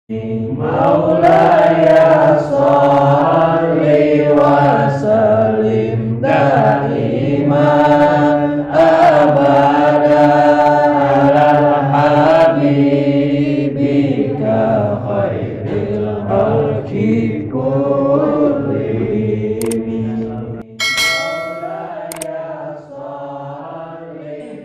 مولاي صل وسلم دائما أبدا على حبيبك خير الخلق كلهم.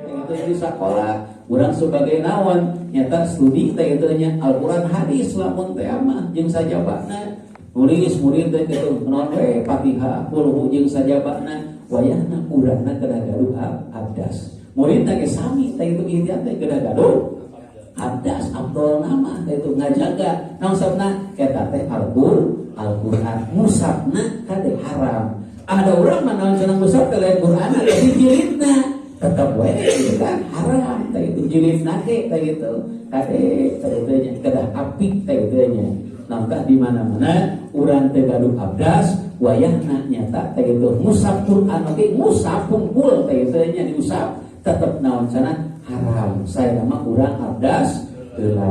Itu di sekolah urang sebagai naon nyata studi teh kitu nya, Al-Qur'an, hadis lamun teh mah jeung sajabana. Nulis murid teh kitu, naon we, Fatihah, kulhu jeung sajabana. Wayahna urangna kedah gaduh abdas, murid teh sami teh itu, ikhtiar teh kedah gaduh abdas. Abdol nama teh itu ngajaga naon sabna eta teh Al-Qur'an. Musabna kade haram. Ada urang mah naon cenah musab teh lain Qur'an, tapi jilidna tetap we gitu kan haram teh itu, jilidna ge teh gitu. Kade teh itu nya, kedah apik teh itu nya. Nangka di mana-mana urang teh gaduh abdas, wayahna nyata teh itu ngusap Quran oge, ngusap kumpul teh itu nya, diusap tetep naon cenah haram. Saya nama urang abdas heula.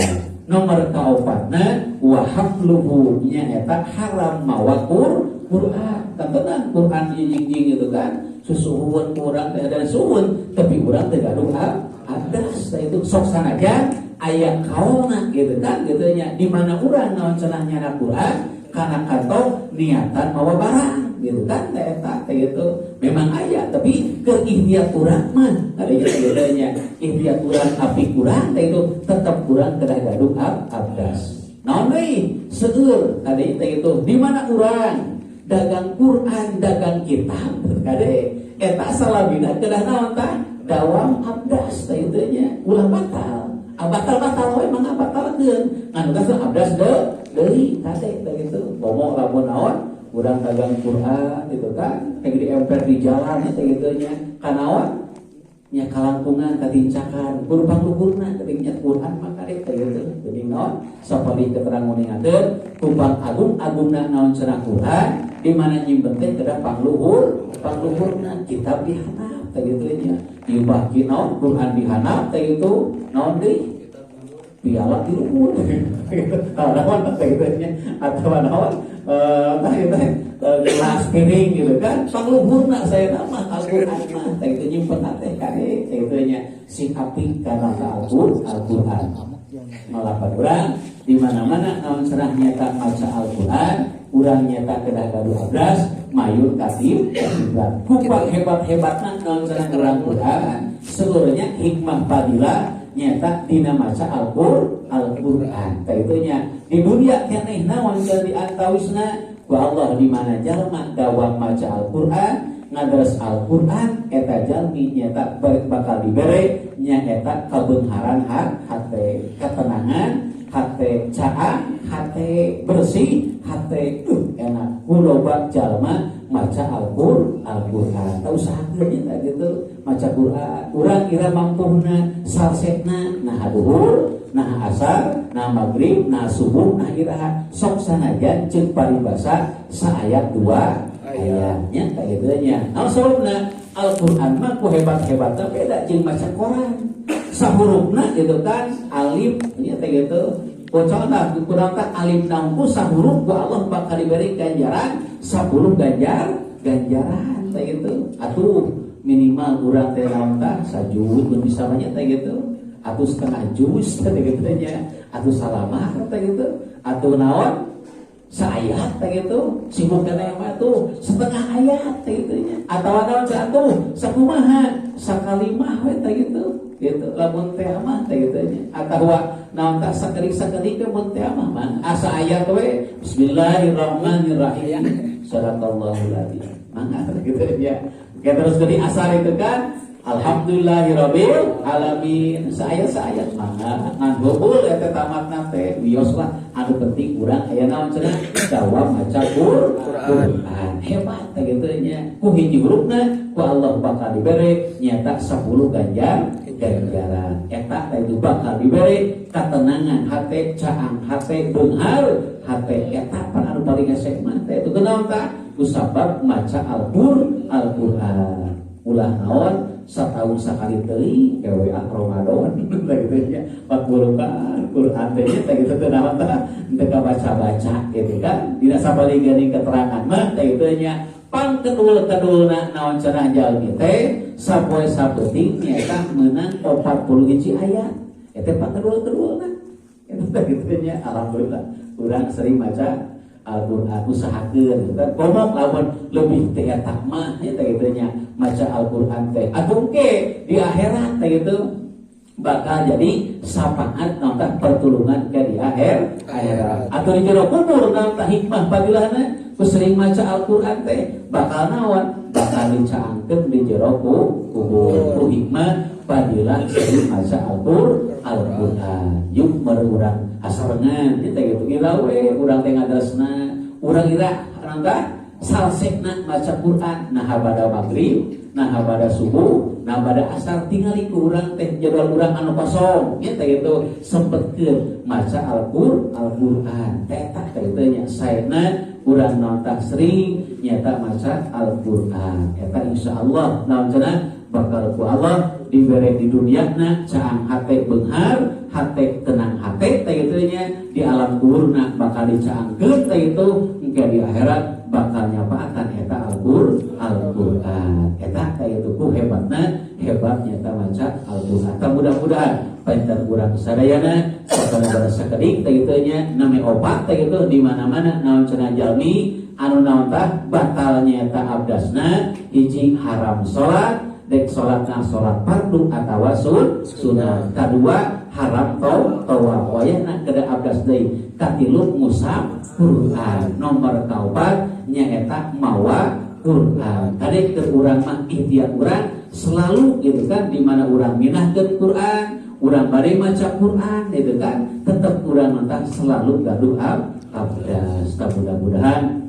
Nomor kaopatna, wa hafluhu, nya eta haram mawa Quran. Tentunan Quran jing-jing gitu kan, susuhun urang teh dan suhun, tapi urang teh gaduh abdas teh itu. Sok sanajan aya kaolna gitu kan gitu nya, di mana urang naon cenah nyana Quran kana kantong niatan mawa barang gitu kan teh eta teh gitu. Memang aya, tapi ke ikhtiar urang mah ada gitu nya, ikhtiar urang api kurang teh itu, tetep kurang kedah gaduh abdas. Naon deui seueur kade teh itu, di mana urang dagang Quran, dagang kitab, kade eta salabina kedah naon tah dawam abdas teh itu nya, ulah batal. Ah, batal-batal we mangga batalkeun, ngan geus abdas deui kade teh gitu. Komo lamun naon urang dagang Quran gitu kan, kayak di emper di jalan teh gitu nya, kanaon nya kalangkungan katincakan kudu pangluhurna ketingnya Quran mah kade teh gitu. Jadi naon sapalih keterangan nguningakeun kupang agung-agungna naon cenah Quran, di mana nyimpen teh kedah pangluhur pangluhurna, kitab dihandap teh gitu nya, diubah naon Quran dihandap teh gitu. Naon deui, piala di luhur gitu, naon teh gitu nya, atau naon tah itu gelas piring gitu kan, pangluhurna. Saya nama Al-Qur'an mah teh itu nyimpen teh kade teh gitu nya, sing apik kana Al-Qur'an. Malapan urang di mana-mana naon cenah nyata maca Al-Qur'an, urang nyata kedah gaduh abdas, mayur katib kiblat. Kupang hebat-hebatna naon cenah urang Quran, seluruhnya hikmah fadilah nyata dina maca Al-Qur'an teh itu nya. Di dunia keneh naon cenah di antawisna ku Allah, di mana jalma dawam maca Al-Qur'an, ngadaras Al-Qur'an, eta jalmi nyata bakal dibere nya eta kabeungharan hate, ketenangan hate, caang hate, bersih hate, enak ku loba jalma maca Al-Qur'an. Tah, usahakeun nya gitu maca Qur'an. Urang ira mampuhna salsetna, nah duhur, nah asar, nah maghrib, nah subuh, nah iraha. Sok sanajan ceuk paribasa saayat dua ayatnya kayak gitu nya. Nah, sababna Al-Qur'an mah ku hebat-hebatna beda jeung maca koran sahurufna gitu kan, alif nya teh gitu. Bocor kurang tak alif nampu sahuruf ku Allah bakal diberi ganjaran 10 ganjaran teh gitu. Atuh minimal urang teh naon tah sajuz mun bisa banyak teh gitu, atau setengah juz teh gitu nya, atau salamah teh gitu, atau naon saayat teh gitu. Sibuk kana mah tuh setengah ayat teh gitu nya, atau naon atuh sakumaha sakalimah we teh gitu gitu lamun teh mah teh gitu nya, atawa naon tah sakedik-sakedik mun teh mah mah asa ayat we, bismillahirrahmanirrahim, sadaqallahul azim, mangga gitu ya. Oke, terus jadi asal itu kan alhamdulillahirabbil alamin, saya saya mangga ngan gobul eta tamatna teh wios lah. Anu penting urang aya naon cenah dawam maca Quran. Hebat teh kitu nya, ku hiji hurufna ku Allah bakal dibere nyata 10 ganjaran. Eta teh itu bakal dibere ketenangan hate, caang hate, beunghar hate. Eta pan anu paling hese mah teh itu. Kunaon tah? Ku sabab maca Al-Qur'an. Ulah naon Satahun sakali teuing kewe ah Ramadan teh kitu nya 40 kan Quran teh nya teh kitu teh naon tah teu kabaca-baca gitu kan dina sabalik geuning keterangan mah teh kitu nya pangkedul-kedulna naon cenah jalmi teh sapoe sapeuting nyaeta meunang 40 hiji ayat eta pangkedul-kedulna eta teh kitu nya. Alhamdulillah urang sering maca Al-Qur'an, usahakeun gitu kan, komo lamun lebih teh eta mah nya teh kitu nya maca Al-Qur'an teh atuh ke di akhirat teh gitu bakal jadi syafaat naon tah pertulungan ke di akhirat atau di jero kubur. Naon tah hikmah fadilahna ku sering maca Al-Qur'an teh bakal naon, bakal dicaangkeun di jero kubur ku hikmah fadilah sering maca Al-Qur'an. Yuk meureun urang asarengan nya teh gitu, gila we urang teh ngadresna urang ira naon tah salsekna maca Quran, nah bada maghrib, nah bada subuh, nah bada asar, tingali ku urang teh jadwal urang anu kosong nya teh gitu sempetkeun maca Al-Qur'an teh tah teh kitu nya. Saena urang naon tah sering nyata maca Al-Qur'an eta insyaallah naon cenah bakal ku Allah dibere di duniana caang hate beunghar, hate tenang, hate teh kitu nya, di alam kuburna bakal dicaangkeun teh itu, engke di akhirat bakal nyapaatan eta Al-Qur'an eta teh itu ku hebatna hebatnya eta maca Al-Qur'an. Tah mudah-mudahan panten urang sadayana sakana bada sakedik teh kitu nya nami opat teh itu di mana-mana naon cenah jalmi anu naon tah batalnya eta abdasna: hiji, haram salat, dek salatna salat fardu atawa sunat; kadua, haram tawaf, wayahna kedah abdas deui; katilu, ngusap Quran; nomor kaopat nyaeta mawa Quran. Tadi ke urang mah ikhtiar urang selalu gitu kan, di mana urang minahkeun Quran, urang bade maca Quran gitu kan, tetap urang mentah selalu gaduh abdas. Mudah-mudahan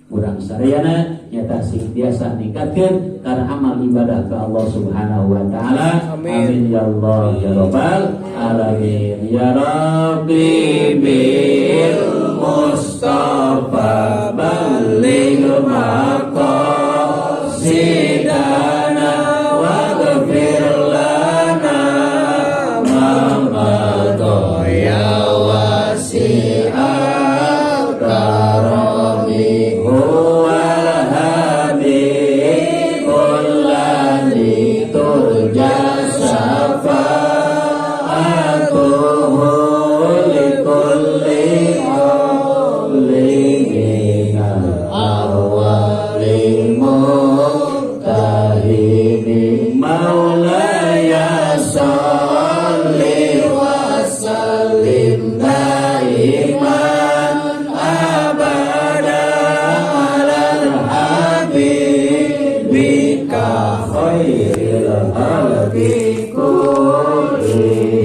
urang sadayana nyata sing biasa ningkatkeun karena amal ibadah ke Allah Subhanahu wa taala. Amin. Amin ya Allah ya rabbal alamin ya rabbi bil mustafa balligh maqasidana waghfir lana ma madha ya wasi'al karami huwal habibul ladzi turja syafa'atuhu likulli qawlin minal awwali muntahini maulaya sholli wa sallim daiman abada alal habibika khairil khalqi kullihim.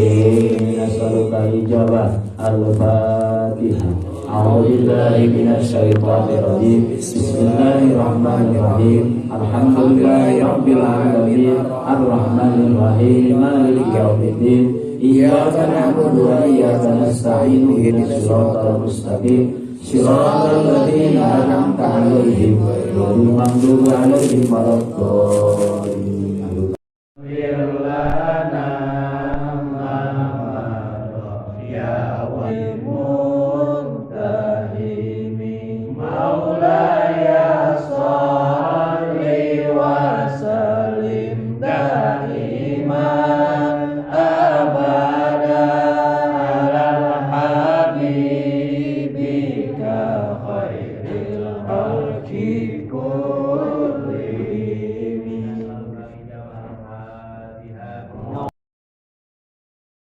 Nas'aluka ijabah. Al-Fatihah. A'udzu billahi minasyaitonir rajim. Bismillahirrahmanirrahim. Alhamdulillahi rabbil alamin. Arrahmanir rahim. Maliki yaumiddin. Iyyaka na'budu wa iyyaka nasta'in. Ihdinas siratal mustaqim. Siratal ladzina an'amta 'alaihim ghairil maghdubi 'alaihim waladdallin. Lana ma ya muntahimi maulaya sholli wa sallim daiman abada alal habibika khairil khalqi kullihim.